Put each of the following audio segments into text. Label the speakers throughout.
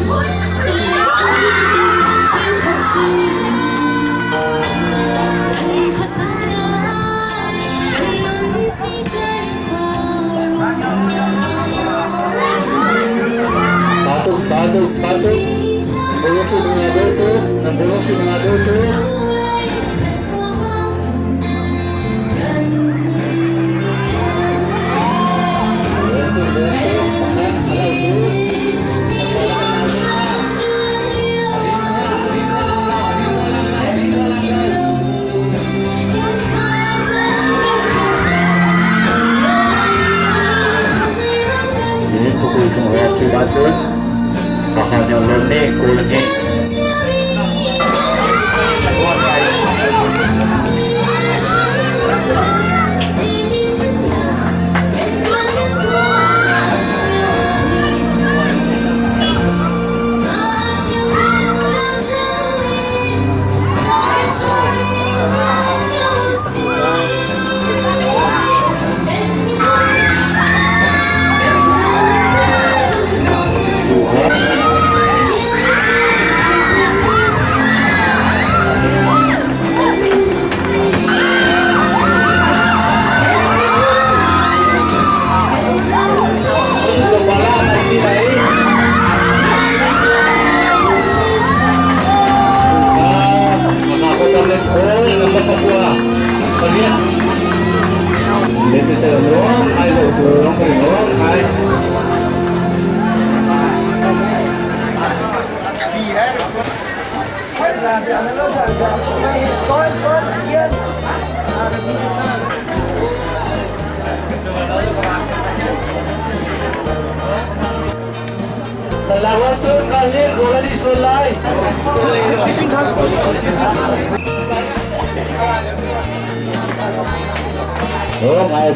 Speaker 1: Batuk, batuk, batuk. Buluki mengadu tu, buluki mengadu tu.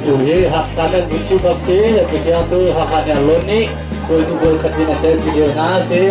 Speaker 1: Tu hi Hakha kan buchi bak si Pathian tu Hakha nih lon nih koi nu bol khat in a tel video na si.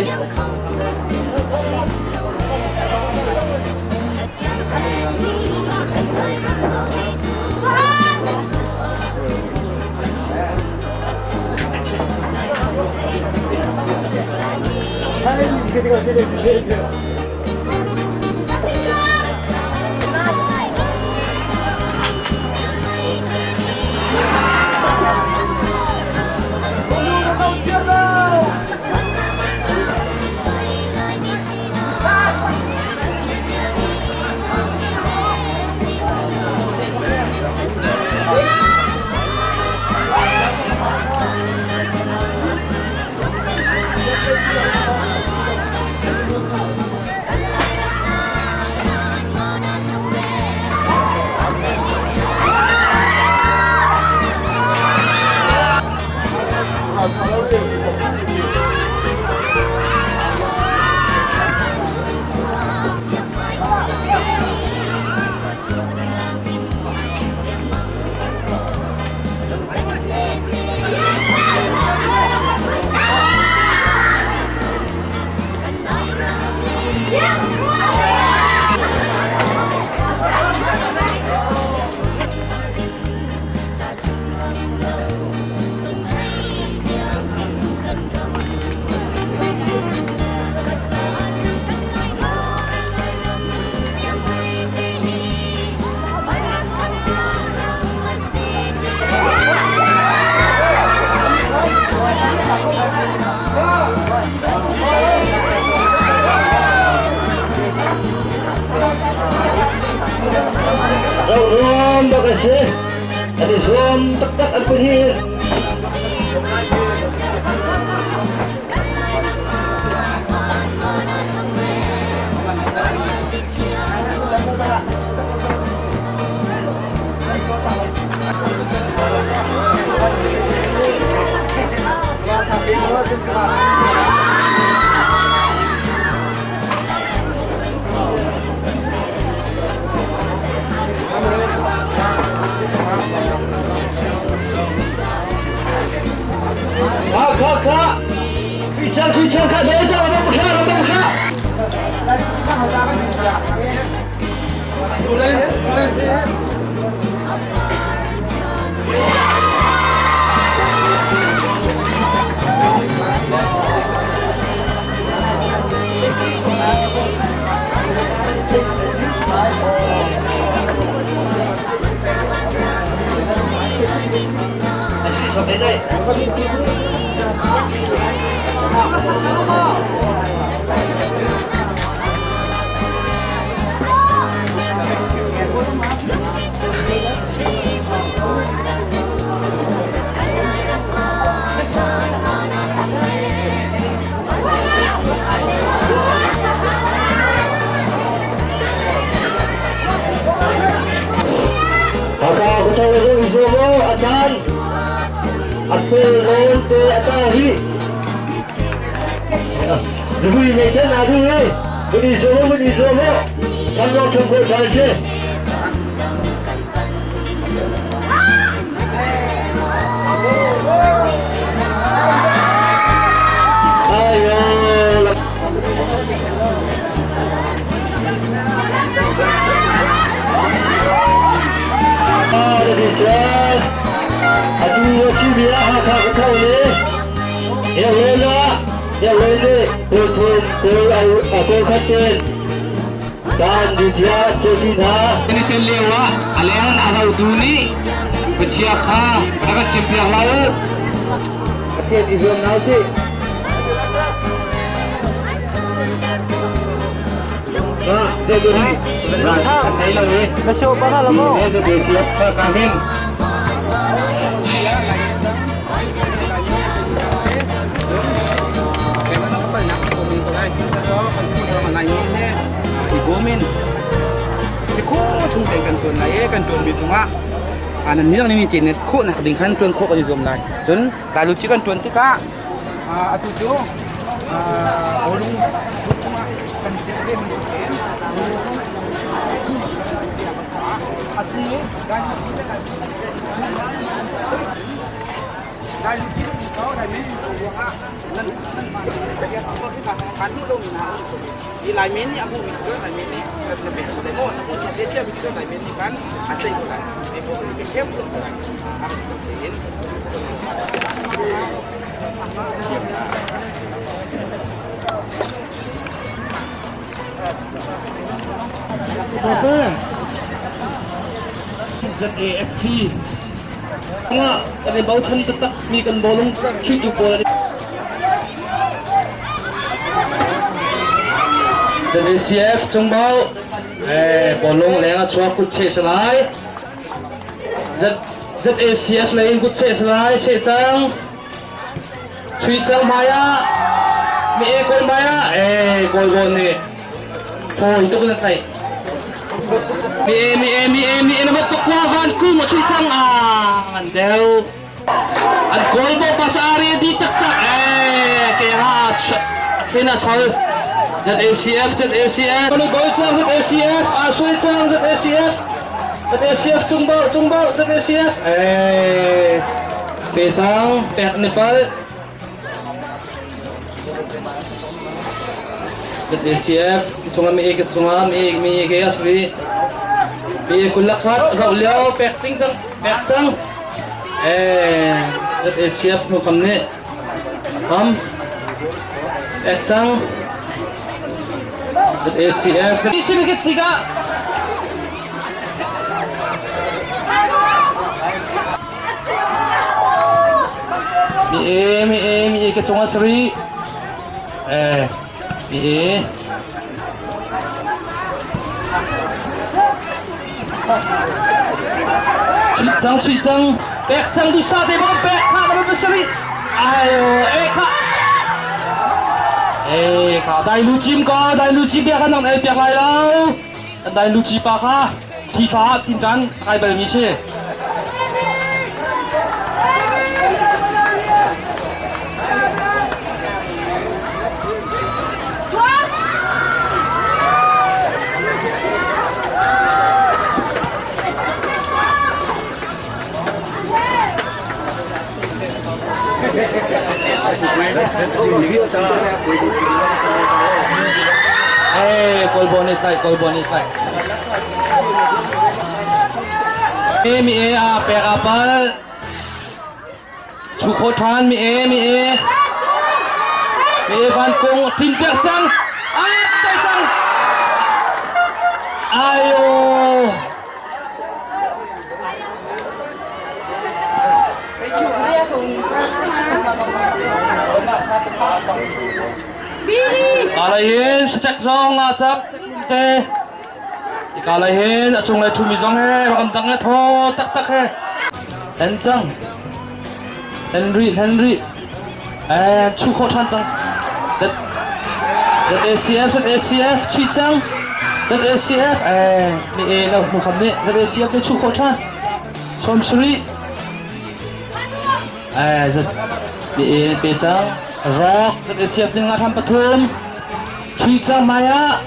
Speaker 1: Zohnuam bak a si. An i zuam taktak an kun hi. Kha kha kha. Chichang chichang kha dai chang ram kha ram kha. caan a pel nawn te a tang rih. Zubui mei chan aa duh i vun i zuam vun i zuam u. Chan chung ko ṭha si. Ayo. Atu a chim bia Hakha ka tho le Helena Helene kawl thum kawl a kawl khat ten dan di dia cheli hna
Speaker 2: Ni chen lio ah a leng a hotu nih Pathian kha a ka chimpiak lo.
Speaker 1: Pathian i zuam nau si.
Speaker 3: Nan ni ni chin khawh nak ding khan tuan khawh kan i zuam lai cun dailu ci kan tuan tikah atu cu olung kan cek ve mi a chung i dai lu ci ko dai min ruangah nan nan ma kan nu lo mi na i lai min ni amu mi si lai min ni na pe ko dai mo na te chia mi si lai min ni kan a tlai ko lai e fo ni pe kem ko lai a ko in
Speaker 2: ZAFC nga kan i bochan taktak mi kan bawlung chuihtu pawl an ZACF Cungbau eh bawlung leng a chuak kut cheh salai ZACF lei in kut cheh salai cheh cang Sui cang hmai ah mi e kawl hmai ah e kawl bawn nih fawi tuk na tlaih. Mi e mi e mi e mi e na mat pakua van kung a chui cang a ngan deu. An kawl bo pa cha ari di tak tak e ke ha thlen a sal. ZACF ZACF Kanu gol cang ZACF a sui cang ZACF ZACF cung bau cung bau ZACF e Pesang pek Nepal ZACF chunga mi ek chunga mi ek mi ek asri mi ek kulakhat zau liao pek ting chang pek chang eh ZACF nu kham ne ham pek chang ZACF isi mi ke thika Mi e mi e mi e ka cungah sari. Eh mi e. Chuih cang chuih cang pek cang dusa te bang pek kha na ba sari. Ayo e kha. E kha dai lu chim ka dai lu chi bia kan nang ei piak lai lo. Kan dai lu chi pa kha FIFA tin tan kai bal mi si. Eh, kawlbaw nih tlaih, kawlbaw nih tlaih. E mi e a pek a pal. Chu kho ṭhan mi e mi e. Mi e van kung thin piak cang. A chai cang. Ayo. Kalay hin sacek zong nga cak te kalay hin a chunglei ṭhumi zong he rak an dang le thaw taktak he hlen cang hlen rih hlen rih eh chu khawh ṭhan cang ZACF ZACF chuih cang ZACF eh mi e lo hmu kham nih ZACF te chu khawh ṭhan 30. Eh zat bi pe cang. Rock zat siap ding nga tham pathum. Thui cang maya.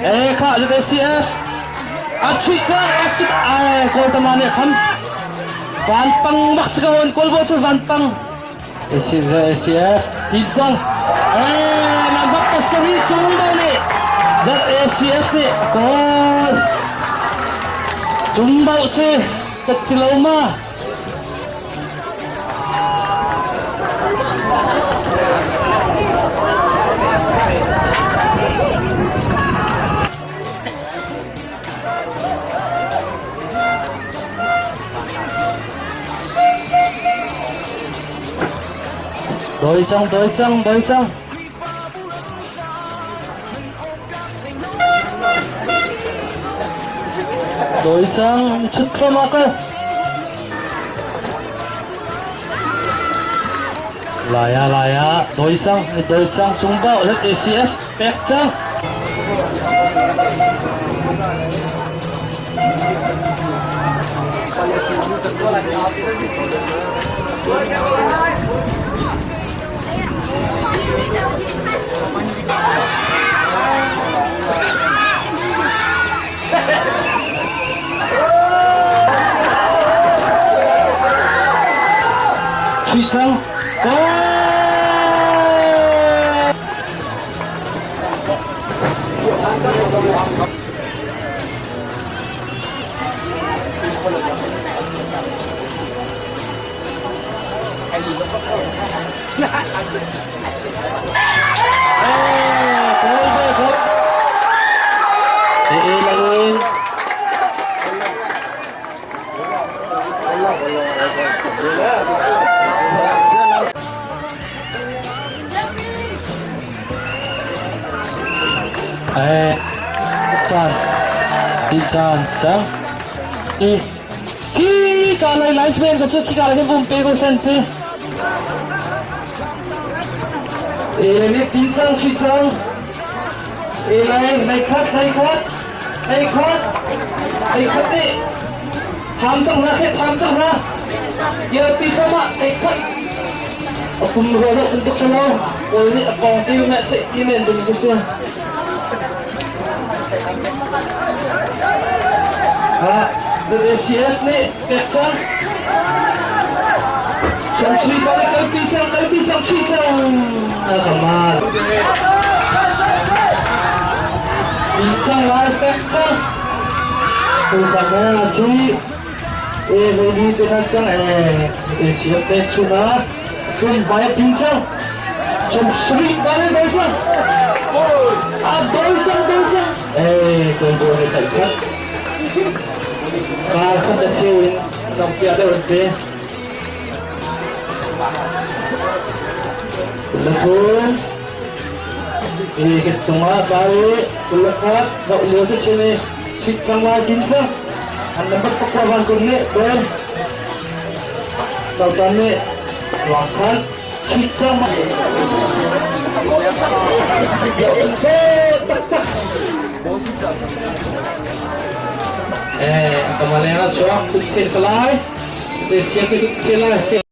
Speaker 2: Eh kha zat CF. A thui cang a sut ai kawl tama ne kham. Van pang bak sikawan kawl bo chu van pang. ACF tin cang. Eh na bak pasarih cung bo nih zat ACF nih kawl. Cung bo si tat ti lo ma. Doi cang, doi cang, doi cang. Doi cang, i chut thluahmah ko. Laya laya, doi cang, ni doi cang, cung bau, let ACF, pek cang. Thih cang. Caan din caan sang i khi ka lai linesman ka chu khi ka lai hin vum pe ko sen ti e le ni tin cang chi cang e lai lai khat lai khat lai khat lai khat ni tham cang na khe tham cang na ya pi sama lai khat kum ro zo kum tuk salo kol ni akong ti me se ti men dum ku si Ha ZACF nih pek cang. Chamchui pa le kalpi cang, kalpi cang, chui cang. Kamal. Cang lai pek cang. Tu ka na chui. E lady te khan cang e ACF pek chuna. Tum bai pin cang. Chamsri pa le dai cang. A doi cang, doi cang. Eh, kawl bo he thai khat. Kar khat na cheu in nam chia deuh an te. Lathun. E ket tunga kare kulakhat dau lio se chene chit chang lai kin chang. An number pakwa van kun ne doi. Tau tan ne wang khan chit chang ma. Eh, kamalera chuak tut che salai. Te sia te tut che lai che.